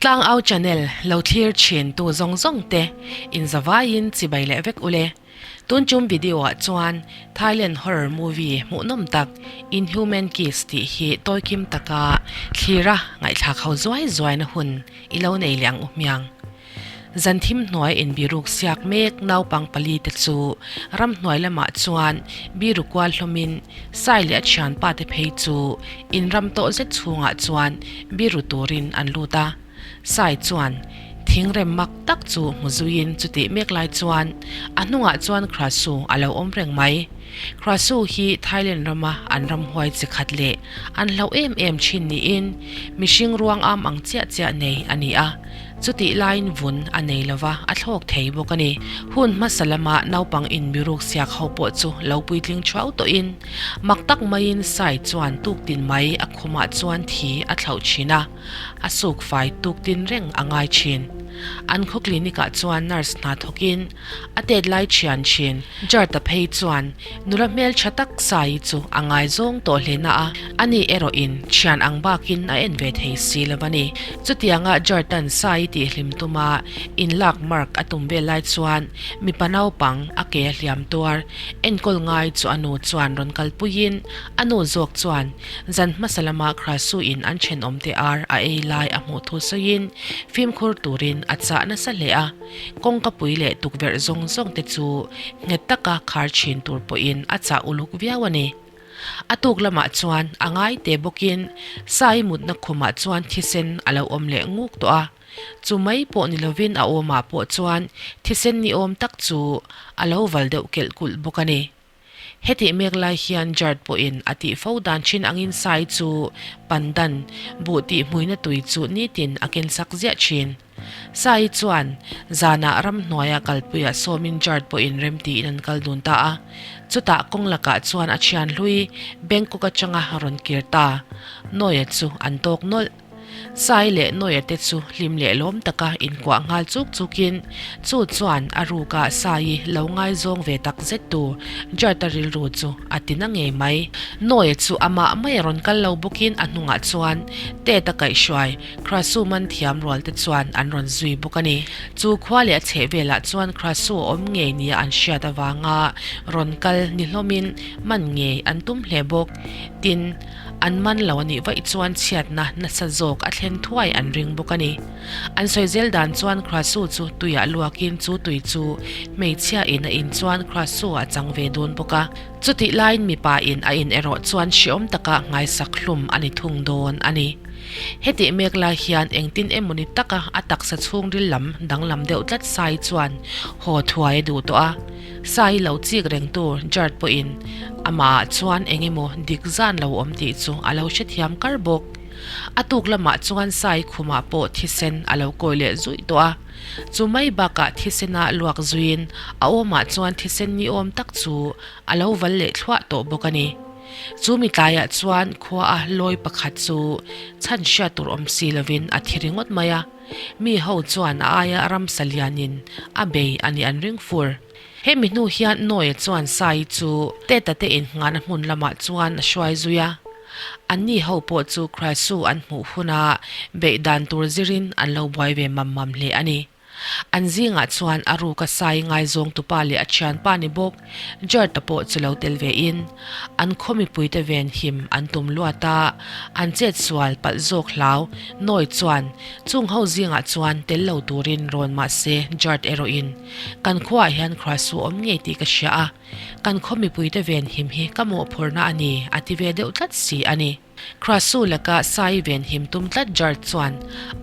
Tlangau channel lo thlir thin tu zawng zawng te in zavaiin chibai leh vek ule. Tun tum video ah chuan Thailand horror movie hmuhnawm tak Inhuman Kiss tih hi tawikim taka thlira ngaihthlak ho zuai zuaina hun i lo nei leh ang u hmiang. Zan thim hnuai inbiruk siak mek naupang pali te chu ramhnuai lamah chuan biru kual hlawmin Sai leh a thianpa te phei chu inram tawh zet chhungah chuan biru turin an lut a. Sai chuan thingrem mak tak chu hmu zuiin chutih mek lai chuan a hnungah chuan Krasu a lo awm reng mai. Krasu hi Thailand rama an ramhuai chi khat leh an hlauh em em thin niin mihring ruang am ang chiah chiah nei a ni a. Chutih laiin vun a nei lo va, a thlawk thei bawk a ni. Hun hmasa lama naupang inbiruk siak ho pawh chu lo puitling thuau tawhin, mak tak maiin Sai chuan tuktin mai a khumah chuan thi a thlauh thin a, a suk fai tuktin reng a ngai thin. An khaw clinic ah chuan nurse hna thawkin a tet lai thian thin. Jarta phei chuan nula hmeltha tak Sai chu a ngaizawng tawh hle na a, ani erawhin thian ang bakin a en ve thei si lo a ni. Chutianga Jartan Sai tihhlim tuma inlak mark a tum vel lai chuan mipa naupang a ke a hliam tuar enkawl ngai chu a nu chuan rawn kalpuiin a nu zawk chuan zan hmasa lama Krasuin an thenawmte ar a ei lai a hmuh thu sawiin fimkhur turin a chah nasa hle a. Kawngkapui leh tukverh zawng zawng te chu nghet taka khar thin tur pawhin a chah uluk viau a ni. A tuk lamah chuan a ngai te bawkin Sai mutna khumah chuan thisen a lo awm leh nguk tawh a. Chu mai pawh ni lovin a awmah pawh chuan thisen ni awm tak chu a lo val deuh kelh kulh bawk a ni. Hetih mek lai hian Jard pawhin a tih fo dan thin angin Sai chu pandan buh tih hmuina tui chu nitin a ken sak ziah thin. Sai chuan zanah ramhnuaia kalpuiah sawmin Jard pawhin remtiin an kal dun ta a. Chutah kawng lakah chuan a thian hlui Bangkok atanga rawn kir ta Noya chu an tawk nawlh. Sai leh Noia te chu hlim leh lawm taka inkuah nghal chuk chukin chu chuan a ruka Sai lo ngaizawng ve tak zet tu Jart-a rilru chu a ti na ngei mai. Noia chu amah mai a rawn kal lo bawkin a hnungah chuan Tet-a kaihhruai Krasu man thiam rual te chuan an rawn zui bawk a ni. Chu khua leh a chheh velah chuan Krasu a awm ngei nia an hriat avanga rawn kal ni hlawmin man ngei an tum hle bawk. Tin. An man lo a nih vaih chuan chhiatna nasa zawk a thlen thuai an ring bawk a ni. An sawi zel dan chuan Krasu chu tuiah luakin chu tui chu hmeichhia in a in chuan Krasu a chang ve dawn bawk a. Chutih laiin mipa in a in erawh chuan hreawm taka nghaisak hlum a ni thung dawn a ni. Hetih mek lai hian engtin emawni taka a taksa chhungril lam danglam deuh tlat Sai chuan haw thuai a duh tawh a. Sai lo chik reng tur Jard pawhin amahah chuan eng emaw dik zan lo awm tih chu a lo hrethiam kar bawk. A tuk lamah chuan Sai khumah pawh thisen a lo kawi leh zuih tawh a. Chu mai bakah thisena luak zuiin a awmah chuan thisen ni awm tak chu a lo val leh thluah tawh bawk a ni. Chu mi tlaiah chuan khua a lawi pakhat chu chhan hriat tur awm si lovin a thi ringawt mai a. Mi ho chuan a aia ramsa lianin a bei a nih an ring fur. He mi hnu hian Noe chuan Sai chu Teta te innghahna hmun lamah chuan a hruai zui a. Anni ho pawh chu Kraisu an hmuh huna beih dan tur zirin an lo buai ve mam mam hle a ni. An zingah chuan a ruka Sai ngaizawng tupa leh a thianpa ni bawk Jart-a pawh chu lo tel ve in, an khaw mipuite ven him an tum luat a, an chet sual palh zawk hlau Nawi chuan chung ho zingah chuan tel lo turin rawn mah se Jart erawhin kan khuaah hian Krasu awm ngei tih ka hria a, kan khaw mipuite ven him hi ka mawhphurhna a ni a ti ve deuh tlat si a ni. Krasu laka Sai ven him tum tlat Jard chuan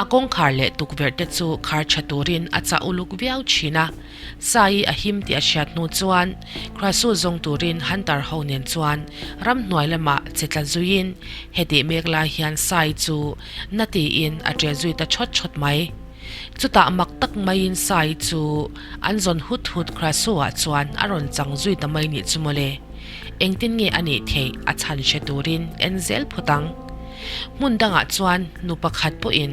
a kawngkhar leh tukverh te chu khar tha turin a chah uluk viau thin a. Sai a him tih a hriat hnu chuan Krasu zawng turin Hunter ho nen chuan ramhnuai lamah che tla zuiin hetih mek lai hian Sai chu na tiin a ṭe zui ta chawt chawt mai. Chutah mak tak maiin Sai chu an zawn hut hut Krasu ah chuan a rawn chang zui ta mai nih chu mawle. Engtin nge a nih theih a chhan hre turin en zel phawt ang. Hmun dangah chuan nu pakhat pawhin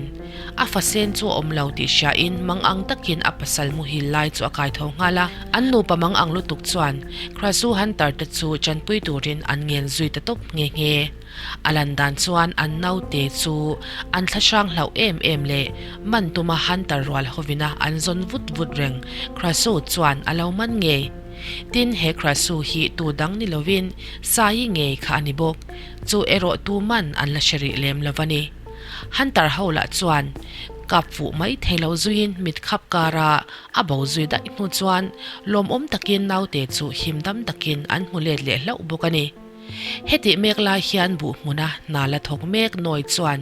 a fasen chu a awm lo tih hriain mangang takin a pasal muhil lai chu a kai tho nghal a. An nupa mangang lutuk chuan Krasu Hunter te chu tanpui turin an ngen zui ta tawp nghe nghe. A lan dan chuan an naute chu an thlahrang hlauh em em leh man tuma Hunter rual hovina an zawn vut vut reng Krasu chuan a lo man ngei. Tin, he Krasu hi tu dang ni lovin Saii ngei kha a ni bawk. Chu erawh tu man an la hre rih lem lo va ni. Hunter ho lah chuan kap fuh mai thei lo zuiin mit khap kara a bo zui daih hnu chuan lawmawm takin naute chu him dam takin an hmu let leh hlauh bawk a ni. Hetih mek lai hian buh hmuna hna la thawk mek nawi chuan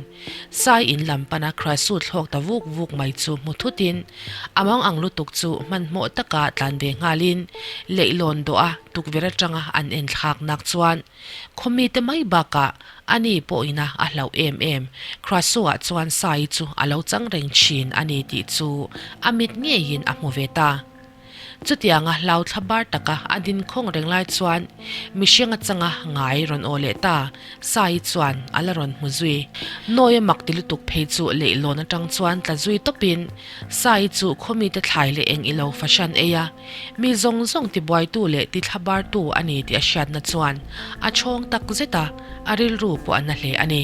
Sai in lam pana Krasu thlawk ta vuk vuk mai chu hmu thutin a mang ang lutuk chu hmanhmawh taka tlan ve nghalin leihlawn dawha tukverh atanga an enthlak nak chuan Khawmite mai bakah a ni pawhina a hlauh em em. Krasu-ah chuan Sai chu a lo chang reng thin a ni tih chu a mit ngeiin a hmu ve ta. Chutianga hlau thla bar taka a din khawng reng lai chuan mihring atanga ngai rawn aw leh ta, Sai chuan a la rawn hmu zui. Nawi a mak ti lutuk phei chu leihlawn atang chuan tla zui tawpin Sai chu khawmite thlai leh eng ilo fahran ei a, Mi zawng zawng tibuaitu leh tithlabartu a ni tih a hriatna chuan a chhawng tak zet a, a rilru pawh a na hle a ni.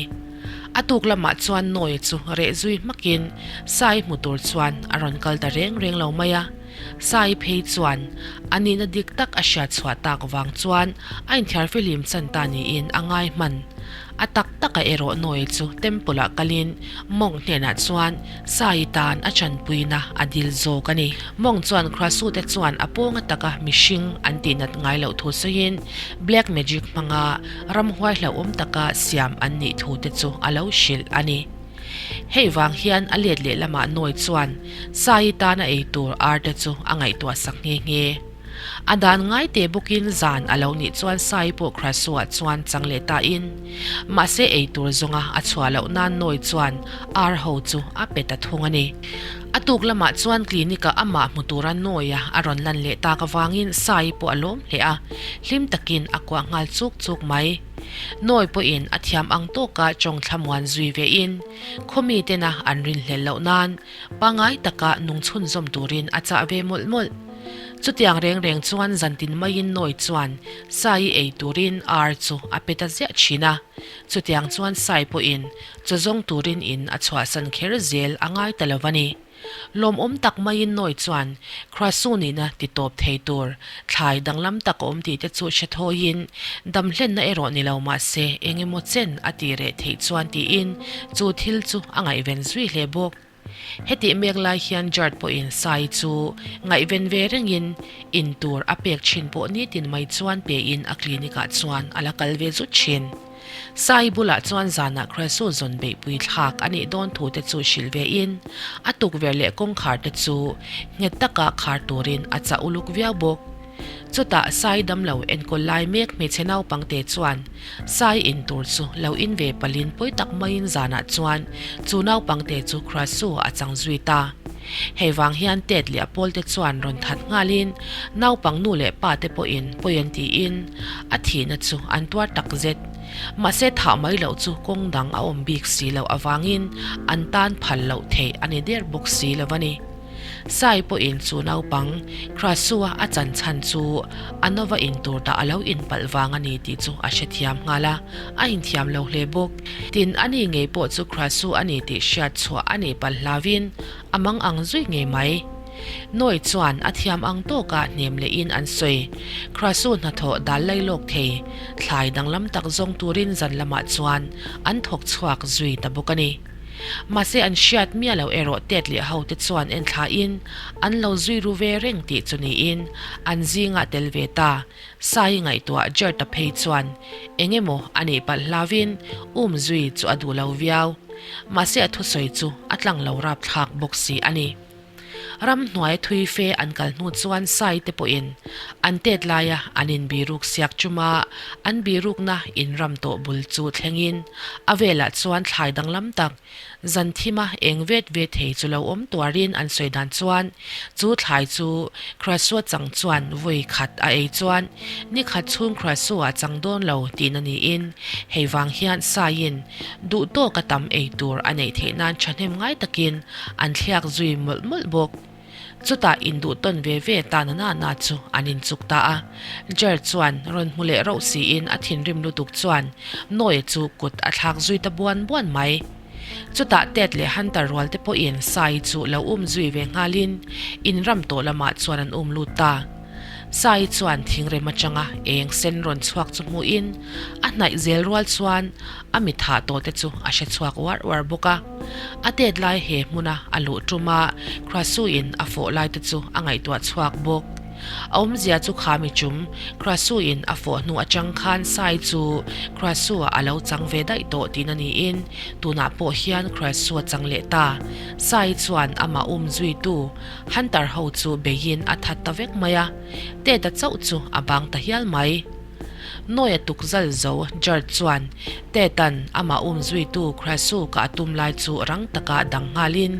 A tuk lamah chuan Nawi chu reh zui hmakin Sai hmu tur chuan a rawn kal ta reng reng lo mai a. Sai phei chuan a nihna dik tak a hriat chhuah tak vang chuan a inthiar fihlim chan ta niin a ngai hman. A tak taka erawh Nawi chu temple ah kalin Monk hnenah chuan Sai tan a chanpuina a dil zawk a ni. Monk chuan Krasute chuan a pawnga taka mihring an tihnat ngai loh thu sawiin black magic hmanga ramhuai hlauhawm taka siam an nih thu te chu a lo hrilh a ni. Hei vang hian a let leh lamah Nawi chuan Sai tan a ei tur ar te chu a ngaihtuah sak nghe nghe. A dan ngai teh bawkin zan a lo nih chuan Sai pawh Krasua chuan chang leh ta in, mahse ei tur zawnga a chhuah loh nan Nawi chuan ar ho chu a pe ta thung a ni. A tuk lamah chuan clinic ah amah hmu tura Nawia a rawn lan leh tak avangin Sai pawh a lawm hle a, hlim takin a kuah nghal chuk chuk mai. Nawi pawhin a thiam ang tawka tawng thlamuan zui ve in, khawmi tena an rinhlelh loh nan Pangai taka nung chhunzawm turin a chah ve mawlh mawlh. Chutiang reng reng chuan zantin maiin Nawi chuan Sai ei turin ar chu a pe ta ziah thin a. Chutiang chuan Sai pawhin chaw zawng turin in a chhuahsan kher zel a ngai ta lo a ni. Lawmawm tak maiin Nawi chuan Krasu nihna ti tawp thei tur thlai danglam tak a awm tih te chu hre thawiin damhlenna erawh ni lo mah se eng emaw chen a ti reh theih chuan tiin chu thil chu a ngaihven zui hle bawk. Hetih mek lai hian Jard pawhin Sai chu ngaihven ve rengin in tur a pek thin pawh nitin mai chuan pein a clinic ah chuan a la kal ve zut thin. Sai bulah chuan zanah Krasu zawn beihpui thlak a nih dawn thu te chu hrilh ve in a tukverh leh kawngkhar te chu nghet taka khar turin a chah uluk viau bawk. Chutah Sai damlo enkawl lai mek hmeichhe naupangte chuan Sai in tur chu lo in ve palin pawi tak maiin zanah chuan chu naupangte chu Krasu a chang zui ta. Hei vang hian Tet leh a pawlte chuan rawn that nghalin naupang nu leh pa te pawhin pawi an tiin a thihna chu an tuar tak zet. Mahse thah mai loh chu kawng dang a awm bik si loh avangin an tan phal loh theih a ni der bawk si lo a ni. Sai pawhin chu naupang Krasua a chan chhan chu a nova in tur dah a lo inpalh vang a ni tih chu a hrethiam nghal a, a inthiam lo hle bawk. Tin, a ni ngei pawh chu Krasu a ni tih hriat chhuah a nih palh hlauvin a mang ang zui ngei mai. Nawi chuan a thiam ang tawka hnem lehin an sawi. Krasu hnathawh dal lai lawk thei, thlai danglam tak zawng turin zan lamah chuan an thawk chhuak zui ta bawk a ni. Mahse an hriat miah loh erawh tet leh ho te chuan en thlain an lo zui ru ve reng tih chu niin an zingah tel ve ta. Sai ngaihtuah Jerta phei chuan eng emaw a nih palh hlauvin um zui chu a duh lo viau. Mahse a thusawi chu a tlang lo rapthlak bawk si a ni. Ramhnuai thui fe an kal hnu chuan Sai te pawhin an tet laia an inbiruk siak chuma an birukna inram tawh bul chu thlengin a velah chuan thlai danglam tak. Zan thima eng vet ve thei chu lo awm tuarin an sawi dan chuan chu thlai chu Krasua chang chuan vawi khat a ei chuan ni khat chhung Krasua chang dawn lo tihna niin hei vang hian Saiin duh tawka tam ei tur a neih theih nan thahnem ngai takin an thliak zui mawlh mawlh bawk. Chutah induh tawn ve ve ta na na na chu an inchuk ta a. Jared chuan rawn hmu leh rauh siin a thinrim lutuk chuan Noe chu kut a thlak zui ta buan buan mai. Chutah Ted leh Hunter rual te pawhin Sai chu lo um zui ve nghalin in ram tawh lamah chuan an um lut ta. Sai chuan thingrem atanga eng sen rawn chhuak chu hmuhin a hnaih zel rual chuan a mithah tawh te chu a hre chhuak uar uar bawk a. A tet lai he hmuna a luh ṭuma Krasuin a fawh lai te chu a ngaihtuah chhuak bawk. A awmzia chu khami ṭum Krasuin a fawh hnu aṭang khan Sai chu Krasua a lo chang ve daih tawh tihna niin tunah pawh hian Krasua chang leh ta. Sai chuan amah um zuitu Hunter ho chu beiin a that ta vek mai a, Tet-a chauh chu a bang ta hial mai. Nawia tukzal zo Jerd chuan Tet-a'n amah um zuitu Krasu ka a tum lai chu rang taka dang nghalin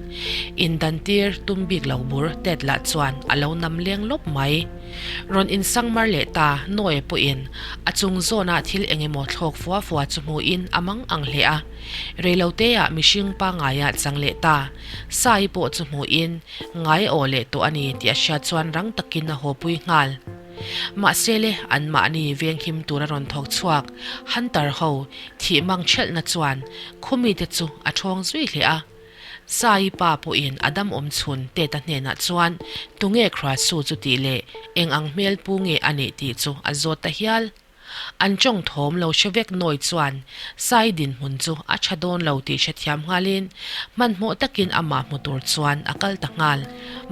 indantir tum bik lo bur Tet lah chuan a lo nam leng lawp mai. Rawn insangmar leh ta Nawia pawhin a chung zawnah thil eng emaw thlawk fua fua chu hmuhin a mang ang hle a. Reiloteah mihring pangaia chang leh ta Sai pawh chu hmuhin ngai a aw leh tawh a ni tih a hriat chuan rang takin a haw pui nghal. Mahse le, anmahni venghim tura rawn thawk chhuak Hunter ho thih mang ṭhelhna chuan khumite chu a ṭhawng zui hle a. Sai pa pawhin a dam awm chhun Teta hnenah chuan tunge Khruasu chu tih leh eng ang hmel pu nge a nih tih chu a zawt ta hial. An tawng thawm lo hre vek nawi chuan Sai dinhmun chu a tha dawn lo tih hrethiam nghalin hmanhmawh takin amah hmu tur chuan a kal ta nghal.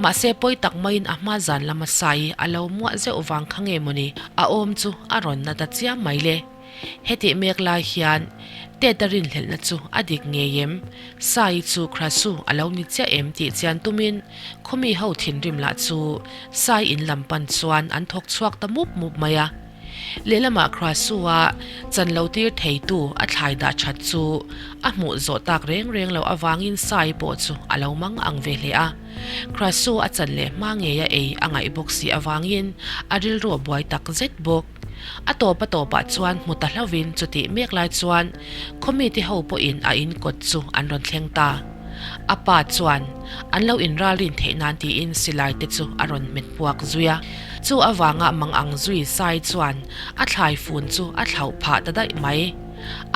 Mahse pawi tak maiin a hma zan lama Sai a lo muah zeuh vang kha nge mawni a awm chu a rawn na ta chiam mai le. Hetih mek lai hian Tet-a rinhlelhna chu a dik ngei em? Sai chu Krasu a lo ni chiah em tih chian tumin khawmi ho thinrim lah chu Sai in lam pan chuan an thawk chhuak ta mup mup mai a. Lehlamah Krasua chan lo tir theitu a thlai dah that chu a hmuh zawh tak reng reng loh avangin Sai pawh chu a lo mang ang ve hle a. Krasu a chan leh hma ngeia ei a ngaih bawk si avangin a rilru a buai tak zet bawk. A tawp a tawpah chuan hmu ta hlauvin chutih mek lai chuan khawmite ho pawhin a in kawt chu an rawn thleng ta. A pa chuan an lo inralrin theih nan tiin silai te chu a rawn hmet puak zui a. Chu avanga mang ang zui Sai chuan a thlai fun chu a thlauh phah ta daih mai.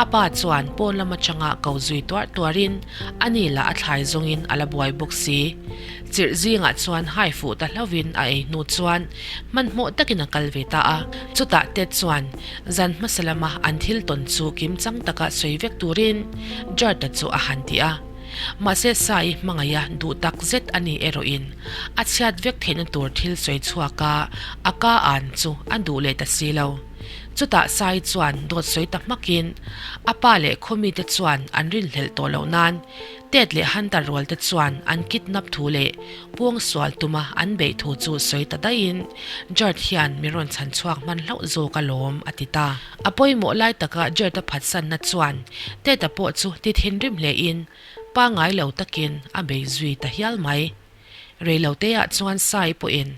A pa chuan pawn lam atanga ko zui tuarh tuarhin a ni lah a thlai zawngin a la buai bawk si. Chirh zingah chuan hai fuh ta hlauvin a ei hnu chuan hmanhmawh takin a kal ve ta a. Chutah Ted chuan zan hmasa lama an thil tawn chu kimchang taka sawi vek turin Jard-a chu a han ti a. Mahse Sai hmangaiha duh tak zet a ni erawhin a chhiat vek theihna tur thil sawi chhuak a, a ka an chu a duh leh ta si lo. Chutah Sai chuan dawt sawi ta hmakin a pa leh khawmite chuan an rinhlelh tawh loh nan Ted leh Hunter rual te chuan an kidnap thu leh puangsual tuma an beih thu chu sawi ta daihin Jerd hian min rawn chhan chhuak hman hlauh zawk alawm a ti ta. A pawimawh lai taka Jerd-a phatsanna chuan Ted-a pawh chu ti thinrim hlein pangngai lo takin a bei zui ta hial mai. Reiloteah chuan Sai pawhin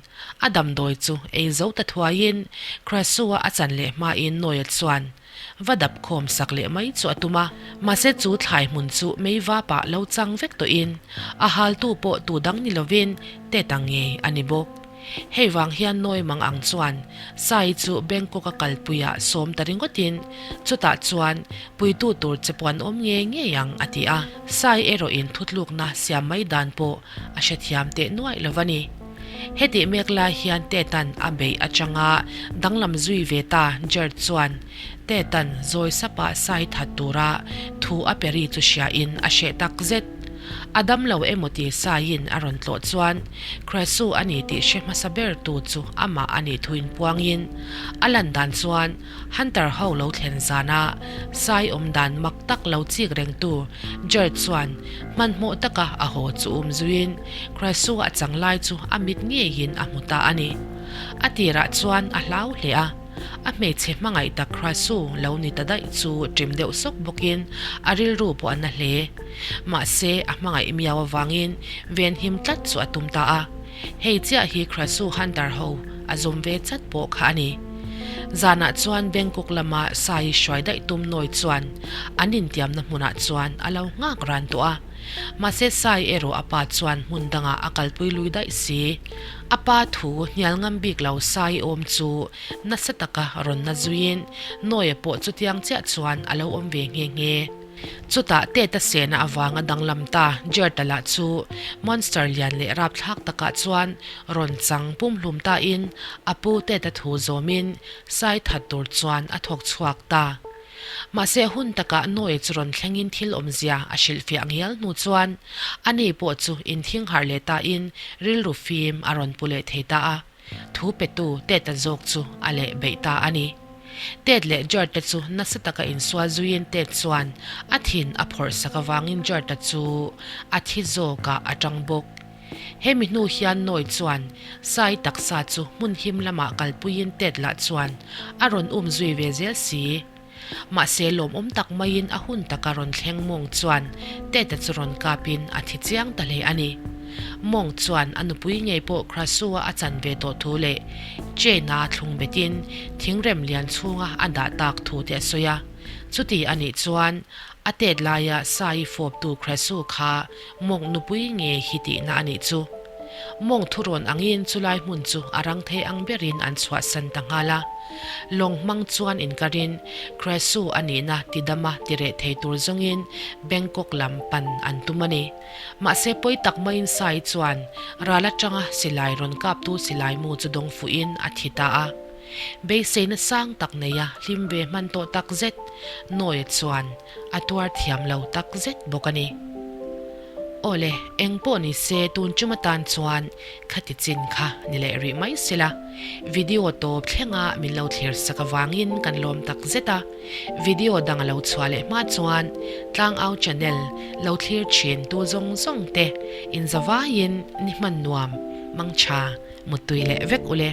a damdawi chu ei zo ta thuaiin Krasua a chan leh hmain Noel chuan va dap khawm sak leh mai chu a tum a, mahse chu thlai hmun chu mei vapah lo chang vek tawhin a haltu pawh tu dang ni lovin Teta ngei a ni bawk. Hei vang hian Nawi mang ang chuan Sai chu Bangkok a kalpuiah sawm ta ringawtin chutah chuan puitu tur che pawh an awm ngei ngei ang a ti a. Sai erawhin thutlukna siam mai dan pawh a hrethiam teh nuaih lo va ni. Hetih mek lai hian Tetan a beih atanga danglam zui ve ta Jerd chuan Tetan zawi sapa Sai that tura thu a pe ri chu hriain a hreh tak zet. A dam lo emaw ti Saiin a rawn tlawh chuan Kresu a ni tih hre hmasa ber tu chu amah a nih thuin puangin a lan dan chuan Hunter ho lo thlen zana Sai awm dan mak tak lo chik rengtu Jerd chuan hmanhmawh taka a haw chu um zuiin Kresu a chang lai chu a mit ngeiin a hmu ta a ni. A tirah chuan a hlau hle a. A hmeichhe hmangaih tak Krasu lo ni ta daih chu ṭim deuh sawk bawkin a rilru pawh a na hle. Mahse, a hmangaih miau avangin venhim tlat chu a tum ta a. Hei chiah hi Krasu Hunter ho a zawm ve chat pawh kha a ni. Zanah chuan Bangkok lama Sai hruai daih tum nawi chuan an intiamna hmunah chuan a lo nghak ran tawh a. Mahse Sai erawh a pa chuan hmun dangah a kalpui lui daih si. A pa thu hnial ngam bik lo Sai awm chu nasa taka rawn na zuiin Nawia pawh chutiang chiah chuan a lo awm ve nghe nghe. Chutah Teta sehna avanga danglam ta Jerta lah chu monster lian leh rapthlak takah chuan rawn chang pumhlum tain a pu Teta thu zawmin Sai that tur chuan a thawk chhuak ta. Mahse hun takah Noe chu rawn thlengin thil awmzia a hrilhfiah ngial hnu chuan ani pawh chu inthing harh leh tain rilru fim a rawn pu leh thei ta a, thu petu Ted-a zawk chu a leh beih ta a ni. Ted leh Gert-a chu nasa taka insual zuiin Ted chuan a thin a phawrh sak avangin Gert-a chu a thi zawkah a tang bawk. Hemi hnu hian Noe chuan Sai taksa chu hmun him lamah kalpuiin Ted lah chuan a rawn um zui ve zel si. Mahse lawmawm tak maiin a hun taka rawn thleng Mawng chuan Ted-a chu rawn kapin a thi chiang ta hle a ni. Mawng chuan a nupui ngei pawh Krasua a chan ve tawh thu leh Chain-a thlung betin thingrem lian chhunga a dah tak thu te a sawi a. Chuti a nih chuan a Ted laia Sai fawptu Krasu kha Mawng nupui nge hi tihna a nih chu. Mawng thurawn angin chulai hmun chu a rang thei ang berin an chhuahsan ta nghal a. Lawng hmang chuan inkarin Kresu a nihna tidama tireh thei tur zawngin Bangkok lam pan an tum a ni. Mahse pawi tak maiin Sai chuan ral atanga silai rawn kaptu silai mu chu dawng fuhin a thi ta a. Beiseina sang tak neia hlim ve hman tawh tak zet Noe chuan A tuar thiam lo tak zet bawk a ni. Awle, eng pawh ni se tun tum atan chuan khati chin kha ni leh rih mai sela. Video tawp thlenga min lo thlir sak avangin kan lawm tak zet a. Video dang a lo chhuah leh hma chuan Tlangau channel lo thlir thin tu zawng zawng te inzavaiin ni hman nuam, mangtha, muttui leh vek ule.